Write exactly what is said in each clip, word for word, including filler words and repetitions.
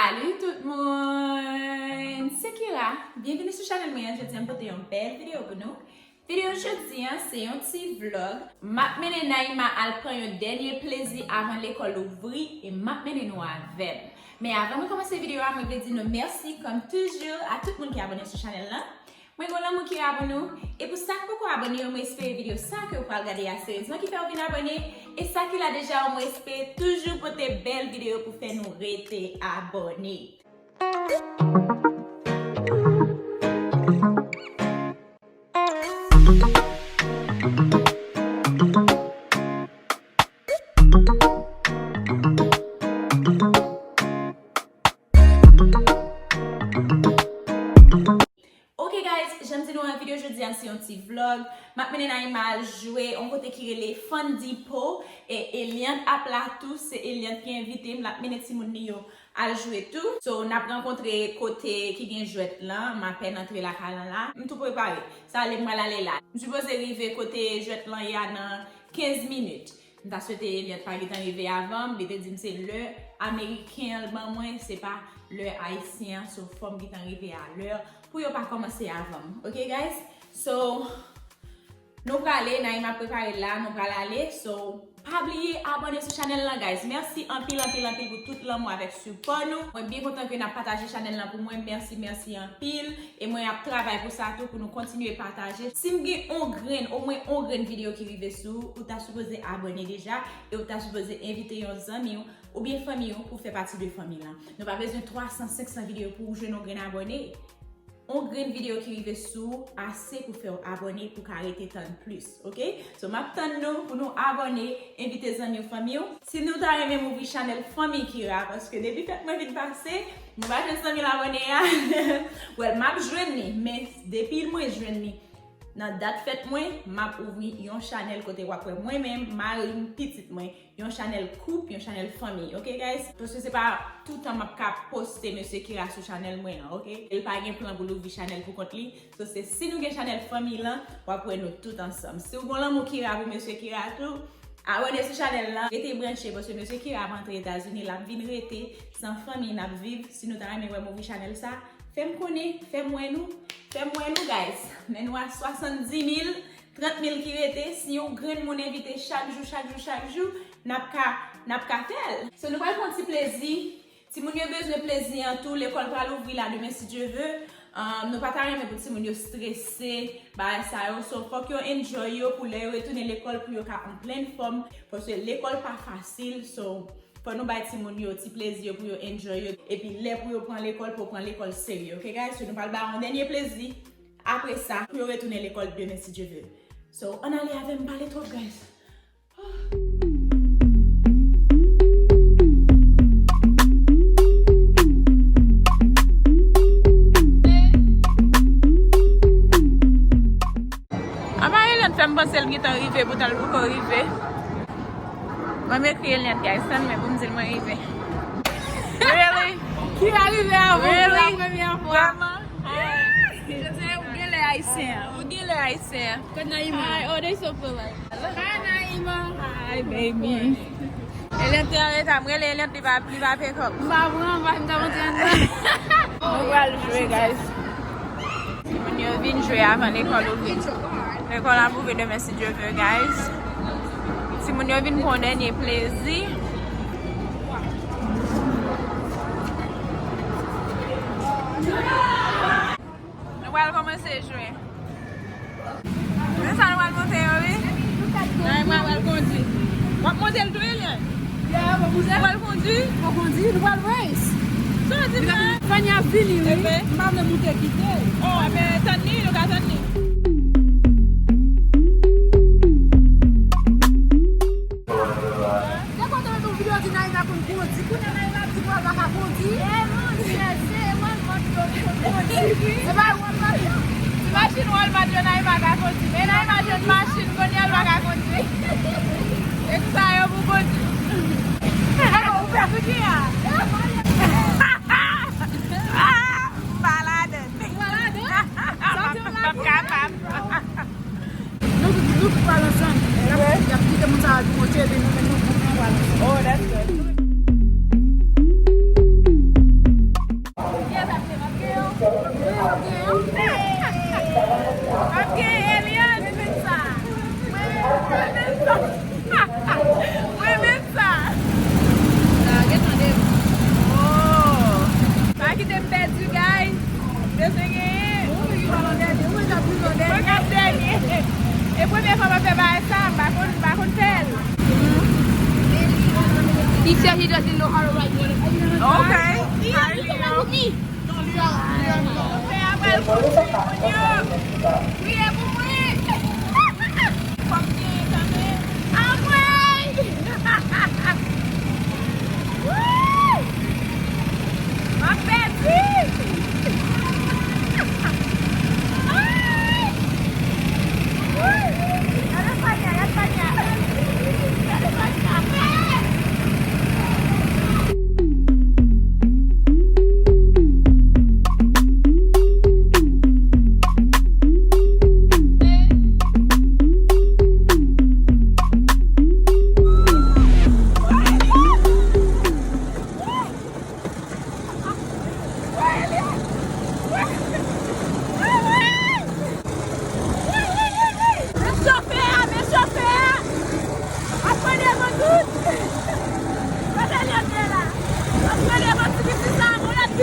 Salut tout moun! Se Kira. Byenvini sou chanèl mwen an. Jodi a m pote yon bèl videyo pou nou. Videyo jodi a se yon ti vlog. M ap mennen Naïma al pran yon dènye plezi avan lekòl ouvri e m ap mennen nou avè m. Men avan mwen kòmanse videyo a, mwen vle di nou mèsi kòm toujou a tout moun ki abòne sou chanèl la. Mwen gen lanmou ki la pou nou. E pou sa k poko abòne yo, mwen espere videyo sa ke w pral gade a serezman ki fè w vin abòne. E sa ki la deja yo, mwen espere toujou pote bèl videyo pou fè nou rete abòne. Ok guys, jan m di nou an, videyo jodi a se yon ti vlog. M ap mennen Naïma al jwe yon kote ki rele Fundipo. E Eliant ap la tou, se Eliant ki envite m, l ap mennen timoun li yo al jwe tou. So, n ap rankontre kote ki gen jwèt lan, m apèn antre lakay lan la. M tou prepare. Sa ale m pral ale la. M sipoze rive kote jwèt lan ye a nan kenz minit. M ta swete Eliant pa gentan rive avan m, li te di m se lè ameriken an l ban mwen, se pa lè ayisyen an, so fò m gentan rive a lè pou yo pa kòmanse avan m. Ok guys? So, nou prale, Naïma ap prepare l la, nou pral ale. So, pa bliye abòne sou chanèl lan guys. Mèsi anpil, anpil, anpil pou tout lanmou avèk sipò nou. Mwen byen kontan ke n ap pataje chanèl lan pou mwen. Mèsi, mèsi anpil. E mwen ap travay pou sa tou, pou nou kontinye pataje. Si m gen on grenn, omwen on grenn videyo ki rive sou ou, ou ta sipoze abòne deja, e ou ta sipoze envite yon zanmi w oubyen fanmi w pou fè pati de fanmi lan. Nou pa bezwen twa san, senk san videyo pou w jwenn on grenn abòne. On grenn videyo ki rive sou ou ase pou fè w abòne pou w ka rete tann plis, ok? So, m ap tann nou pou nou abòne, envite zanmi w, fanmi w. Si nou ta renmen m ouvri chanèl Fanmi Kira, paske depi fèt mwen vin pase, nou pa jwenn san mil abòne a. Well, m ap jwenn li, men depi mwen jwenn li, nan dat fèt mwen, m ap ouvri yon chanèl kote w ap wè mwen menm, mari m, pitit mwen, yon chanèl koup, yon chanèl fanmi, ok guys? Paske se pa toutan m ap ka poste mesye Kira sou chanèl mwen an, ok? E l pa gen plan pou l ouvri chanèl pou kont li. So, se si nou gen chanèl fanmi lan, w ap wè nou tout ansanm. Si w gon lanmou Kira pou mesye Kira tou, abòne sou chanèl lan, rete branche, paske mesye Kira ap antre Etazini, l ap vin rete, se an fanmi n ap viv. Si nou ta renmen wè m ouvri chanèl sa, fè m konnen, fè m wè nou, fè m wè nou, guys. Men nou a swasanndimil, trant mil ki rete, si yon grenn moun envite chak jou, chak jou, chak jou, n ap ka, n ap ka fè l. So, nou pral pran ti plezi. Timoun yo bezwen plezi an tou. Lekòl pral ouvri la demen, si Dye ve. Um, nou pa ta renmen pou timoun yo strese, bagay sa yo. So, fòk yo enjoy yo pou lè yo retounen lekòl, pou yo ka an plen fòm. Paske lekòl pa fasil. So, fò nou bay timoun yo ti plezi yo pou yo enjoy yo. Epi lè pou yo pran lekòl, pou yo pran lekòl serye. Ok, guys? So, nou pral ba yon dènye plezi. Apre sa, pou yo retounen lekòl demen, si Dye ve. So, ann ale avè m, pale twòp, guys. Apa Eliant fè m panse l gentan rive, poutan l poko rive. Mwen m ekri Eliant, guys, tann mwen pou m di l mwen rive. Really? Ki la rive avan pou la premyè fwa? Vrèman? Jose, ou gen lè ayisyen an. Ou gen lè ayisyen an. Hi, oh, they so polite. Hi, Naïma. Hi, baby. Eliant te an reta, m rele Eliant, li pa, li pa pick up. M pa pran, m pa, m ta monte anndan. Nou pral jwe, guys. Timoun yo vin jwe avan lekòl ouvri. Lekòl ap ouvri demen, si Dye ve, guys. Timoun yo vin pran yon dènye plezi. Nou pral kòmanse jwe. Men sa nou pral monte yo, wi. Naïma pral kondui. W ap monte l tou, Eliant? Yeah, mwen monte. Ou pral kondui? Mwen kondui, nou pral race. Sa w di m la? Fanny ap vini, wi. M pa vle moute kite. Oh, men tann li, nou ka tann li. Depi w te mete yon videyo di Naïma konn kondi, kounye a Naïma ap di nou l pa ka kondi. E monchè, se Walmart yo ki konn kondi. Se pa Walmart yo. Ti machin Walmart yo Naïma ka kondi. Men Naïma jwenn machin, kounye a l pa ka kondi. E sa yo pou kondi. Ou pè figi a. Ah, m pa ladann. Ou pa ladann? Sa w di w la. M p ap kapab. Nou tout, nou tout pral ansanm. Y ap, y ap kite moun sa yo di monte, epi nou menm nou, nou pral ansanm. Oh, that's good.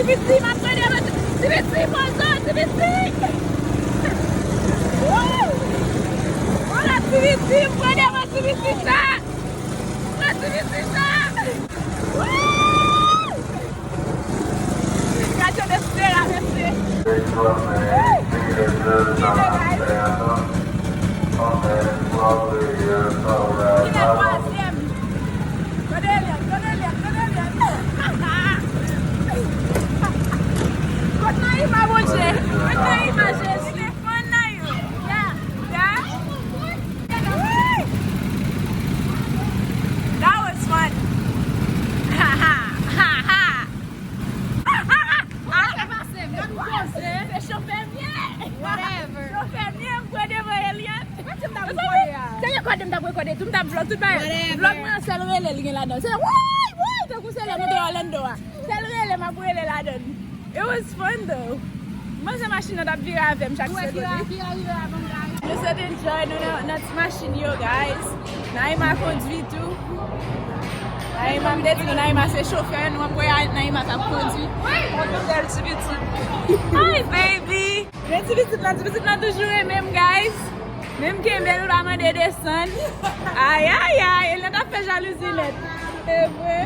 Ti piti, m ap pran devan ti piti, pozo, ti piti. Woo! Wala ti piti, m pran devan ti piti sa. Pran ti piti sa. Woo! Gade mesye la, mesye. Woo! Kite, guys. Kile twazyèm? Gade Eliante, gade Eliante, gade Eliante. Kot Naïma, Bondye? Kot Naïma, Jezi? Telefòn Naïma. Yeah. Yeah. Woo! That was fun. Ha, ha, ha, ha. Sa pase, gad ou poze. Se chofè m ye. Whatever. Chofè m ye, m pran devan Eliante. Mwen di m t ap rekòde a. Se rekòde m t ap rekòde tou, m t ap vlog tout bagay. Whatever. Vlog mwen an sèl rele li gen ladan. Se woy, woy, tankou se lè nou te Orlando a. Sèl rele m ap rele ladan. It was fun though. Mwen se machin nan t ap vire avè m chak segonn. Wi, Kira, Kira rive avan m, guys. Nou sot enjoy nou nan, nan ti machin yo, guys. Naïma kondwi tou. Naïma, m te di nou, Naïma se chofè, nou ap wè Naïma k ap kondwi. Yon bèl ti pitit. Hi, baby! Men ti pitit lan, ti pitit lan toujou renmen m, guys. Menm kenbe l, l pa mande desann. Ay, ay, ay, Eliante ap fè jalouzi nèt. E vre.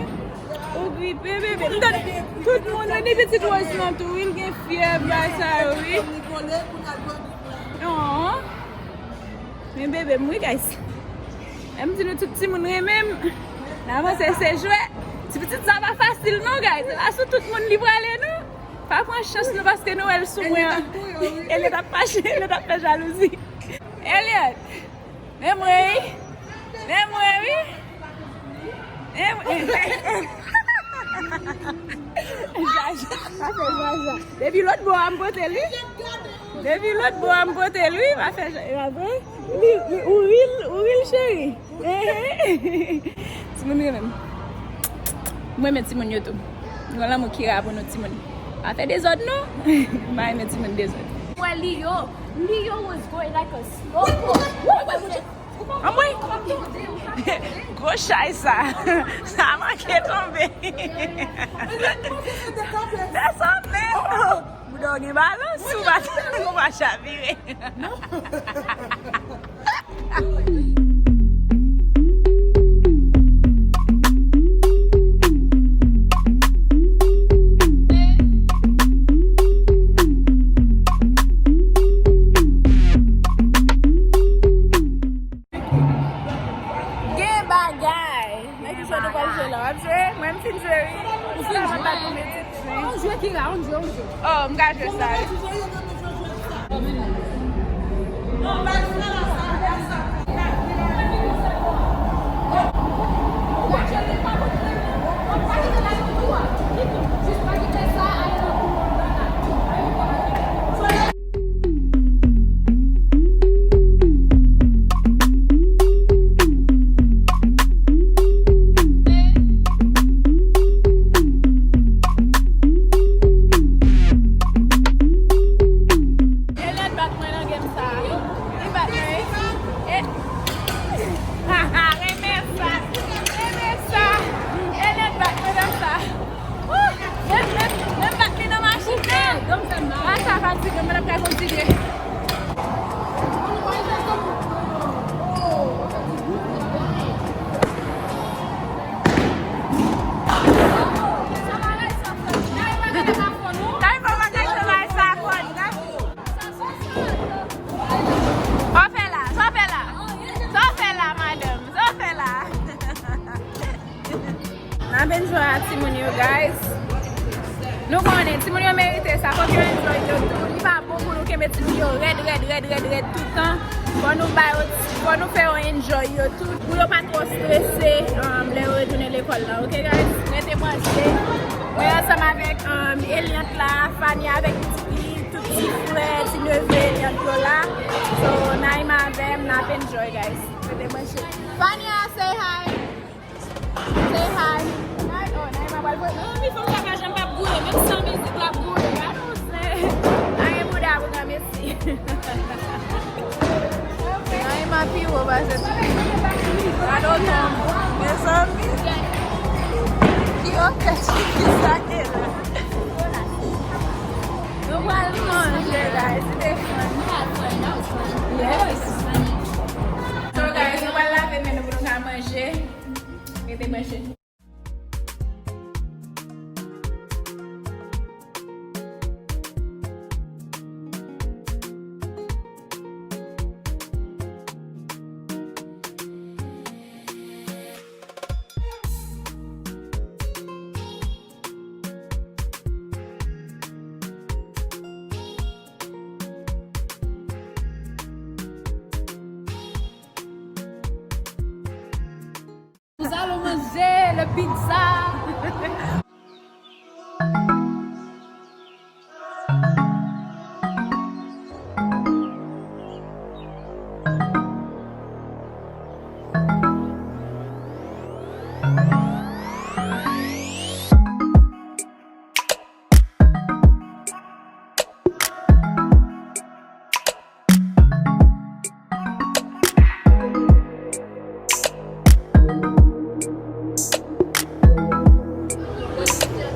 Ou gripe, bebe. M tande tout moun, wi, ni pitit Rose lan tou, wi, l gen fyèv, bagay sa yo, wi. Non. Men bebe m, wi, guys. M di nou tout timoun renmen m. N avanse, se jwèt. Ti pitit sa pa fasil, non, guys. Se pa sou tout moun li prale, non. Pa pran chans, non, paske nou wè l sou mwen an. Eliante ap fache, Eliante ap fè jalouzi. Eliante! Men mwen wi. Men mwen wi. Men mwen. Jaja. Pa fè jaja. Depi lòt bò a m pote l wi. Depi lòt bò a m pote l wi. Pa fè jaja. Li, li, ou ri l, ou ri l cheri. Timoun renmen m. Mwen renmen timoun yo tou. Mwen lanmou Kira pou nou timoun. Pa fè dezòd non. M pa renmen timoun dezòd. Mwen Leo. Leo was going like a slow boat. Anmwey! Gwo chay sa! Sa manke tonbe! Desann menm! Bouda w gen balans, ou pa, ou pa chavire. Gen bagay. Nan ki jwèt ou pral jwe la? W ap jwe? Mwen m fin jwe wi. Ou fin jwe? On jwe Kira, on jwe, on jwe. Oh, m ka jwe sa wi. Eliante bat mwen nan game sa. Li bat mwen wi. E, ha, ha, renmen sa. Renmen sa. Eliante bat mwen nan sa. Woo! Men, men, men m bat li nan machin nan. Machin sa fatige, mwen ap ka kontinye. Sa w fè la? Sa w fè la? Sa w fè la, madanm? Sa w fè la? N ap enjoy a timoun yo, guys. Nou konnen, timoun yo merite sa. Fòk yo enjoy yo tou. Li pa bon pou nou kenbe timoun yo rèd, rèd, rèd, rèd, rèd toutan. Fò nou ba yo, fò nou fè yo enjoy yo tou. Pou yo pa twò strese, um, lè yo retounen lekòl la. Oke, guys? Rete branche. Mwen ansanm avèk, um, Eliante la, Fania avèk pitit li, tout ti frè, ti neve Eliante yo la. So, Naïma avè m, n ap enjoy, guys. Rete branche. Fania, say hi. Say hi. Hi. Oh, Naïma pral voye. Non, mi fanm sa pa janm p ap goure. Menm san mizik, l ap goure. Gade w, se. Pa gen bouda pou granmesi. Naïma pi wo pase tout. Gade w tonbe. Mezanmi. Ki òkès ki sa ye la? Sa nou manje, le pizza.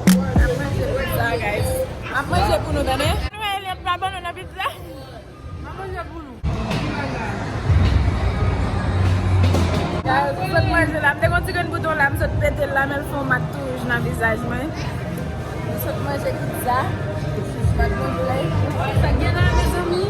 M ap manje pizza, guys. M ap manje pou nou, tande. Nou wè, Eliante pa ban nou nan pizza. M ap manje pou nou. Guys, m sot manje la. M te gon ti grenn bouton la, m sot pete l la, men l fè yon mak tou wouj nan vizaj mwen. M sot manje pizza. M ap manje. Sa gen la, mezanmi?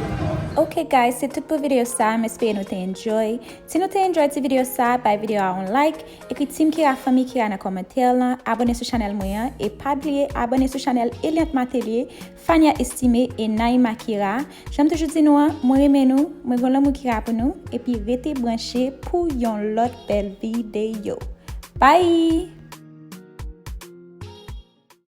Ok, guys, se tout pou videyo sa. M espere nou te enjoy. Si nou te enjoy ti videyo sa, bay videyo a yon like. Ekri Team Kira, Fanmi Kira nan kòmantè lan, abòne sou chanèl mwen an, e pa bliye abòne sou chanèl Eliante Matelier, Fania Estimé e Naïma Kira. Jan m toujou di nou an, mwen renmen nou, mwen gon lanmou Kira pou nou, epi rete branche pou yon lòt bèl videyo. Bye!